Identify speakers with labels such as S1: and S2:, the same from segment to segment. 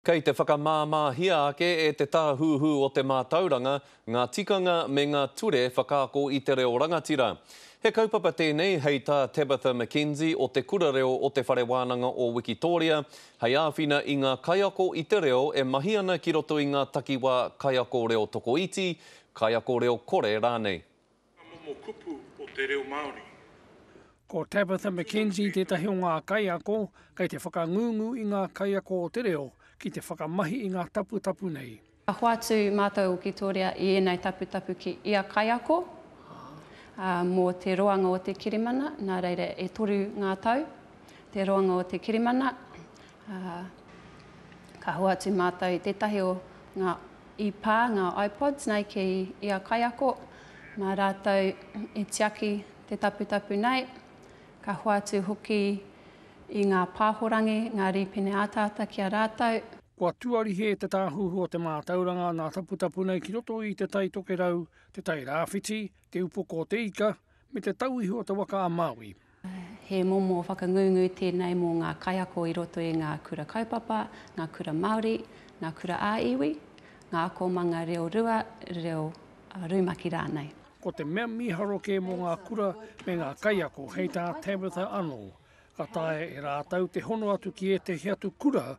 S1: Kei te whakamāmāhia ake e te Tāhuhu o te Mātauranga ngā tikanga me ngā ture whakaako i te reo rangatira. He kaupapa tēnei hei tā Tabitha McKenzie o Te Kura Reo o Te Whare Wānanga o Wikitōria hei āwhina i ngā kaiako i te reo e mahi ana ki roto i ngā takiwā kaiako reo tokoiti, kaiako reo kore rānei.
S2: Ngā momo kupu o te reo Māori.
S3: Ko Tabitha McKenzie tētahi o ngā kaiako kei te whakangungu i ngā kaiako o te reo ki te whakamahi i ngā taputapu nei.
S4: Ka hoatu mātou o Kitoria i ēnei taputapu ki ia kaiako mō te roanga o te kirimana, nā reira e toru ngā tau te roanga o te kirimana. Ka hoatu mātou i tētahi o ngā I pā ngā iPods nei ki ia kaiako, mā rātou e tiaki te taputapu nei, ka hoatu hoki i ngā pāhorangi, ngā rīpene ataata ki a rātou.
S3: Kua tuari hē Te Tāhuhu o te Mātauranga nā taputapu nei ki roto i Te Tai Tokerau, Te Tai Rāwhiti, Te Upoko o Te Ika, me Te Tauihu o Te Waka a Māui.
S4: He momo whakangungu tēnei mō ngā kaiako i roto i ngā kura kaupapa, ngā kura Māori, ngā kura ā-iwi, ngā akomanga reo rua, reo rumaki rānei.
S3: Ko te mea mīharo kē mō ngā kura me ngā kaiako hei tā Tabitha anō, ka taea e rātou te hono atu ki ētehi atu kura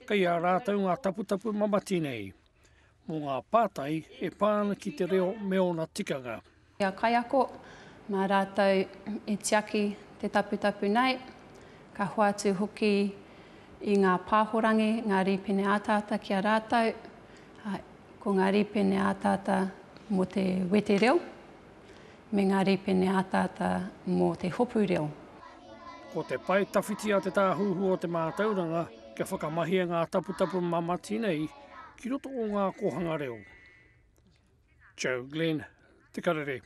S3: kei a rātou ngā taputapu mamati nei. Mō ngā pātai e pā ana ki te reo me ōna tikanga.
S4: Ia kaiako, mā rātou e tiaki te taputapu nei, ka hoatu hoki i ngā pāhorangi, ngā rīpene ataata ki a rātou, ko ngā rīpene ataata mō te wete reo, me ngā rīpene ataata mō te hopu reo.
S3: Ko te pae tawhiti a Te Tāhuhu o te Mātauranga kia whakamahia ngā taputapu mamati nei ki roto o ngā kōhanga reo. Joe Glenn, Te Karere.